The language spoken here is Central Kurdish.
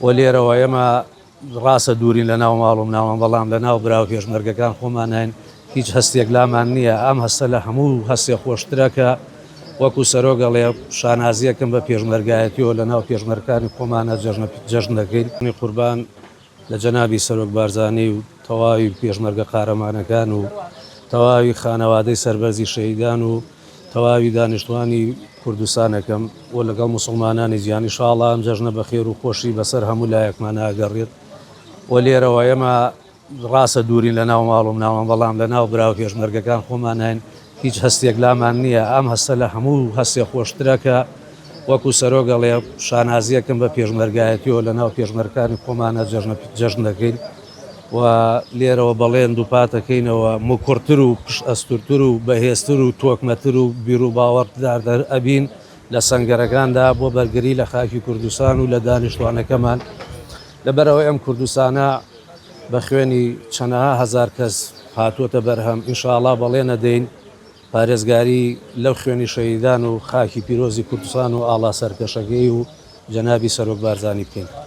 و لێرەوە ئێمە ڕاستە دوورین لە ناو ماڵ و مناڵان، بەڵام لە ناو برا و پێشمەرگەکان خۆمان هەین، هیچ هەستێک لامان نییە، ئەم هەستە لە هەموو هەستێ خۆشترە کە وەکو سەرۆک ئەڵێ شانازییەکم بە پێشمەرگایەتیەوە لە ناو پێشمەرگانی خۆمانە جەژن دەکەین. قوربان لە جەنابی سەرۆک بارزانی و تەواوی پێشمەرگە قارەمانەکان و تەواوی خانەوادەی سەربەرزی شەهیدان و تەواوی دانیشتوانی کوردستان ئەکەم و لەگەڵ موسڵمانانی جیهان ئیشاڵا ئەم جەژنە بەخێر و خۆشی بەسەر هەموو لایەکمانا ئەگەڕێت و لێرەوە ئێمە ڕاستە دوورین لە ناو ماڵ و مناڵان بەڵام لە ناو برا و پێشمەرگەکان خۆمان هەین هیچ هەستێک لامان نییە ئەم هەستە لە هەموو هەستێ خۆشترە کە وەکو سەرۆک ئەڵێ شانازیەکم بە پێشمەرگایەتیەوە لە ناو پێشمەرگانی خۆمانە جەژن دەکەین و لێرەوە بەڵێن دووپاتەکەینەوە مکوڕتر و پشت ئەستورتر و بەهێزتر و تۆکمەتر و بیروباوەڕدارتر ئەبین لە سەنگەرەکاندا بۆ بەرگری لە خاکی کوردستان و لە دانیشتوانەکەمان. لەبەرئەوەی ئەم کوردستانە بە خوێنی چەنەها هەزار کەس هاتووەتە بەرهەم، ئینشاڵا بەڵێن ئەدەین پارێزگاری لەو خوێنی شەهیدان و خاکی پیرۆزی کوردستان و ئاڵا سەرکەشەکەی و جەنابی سەرۆک بارزانی بکەین.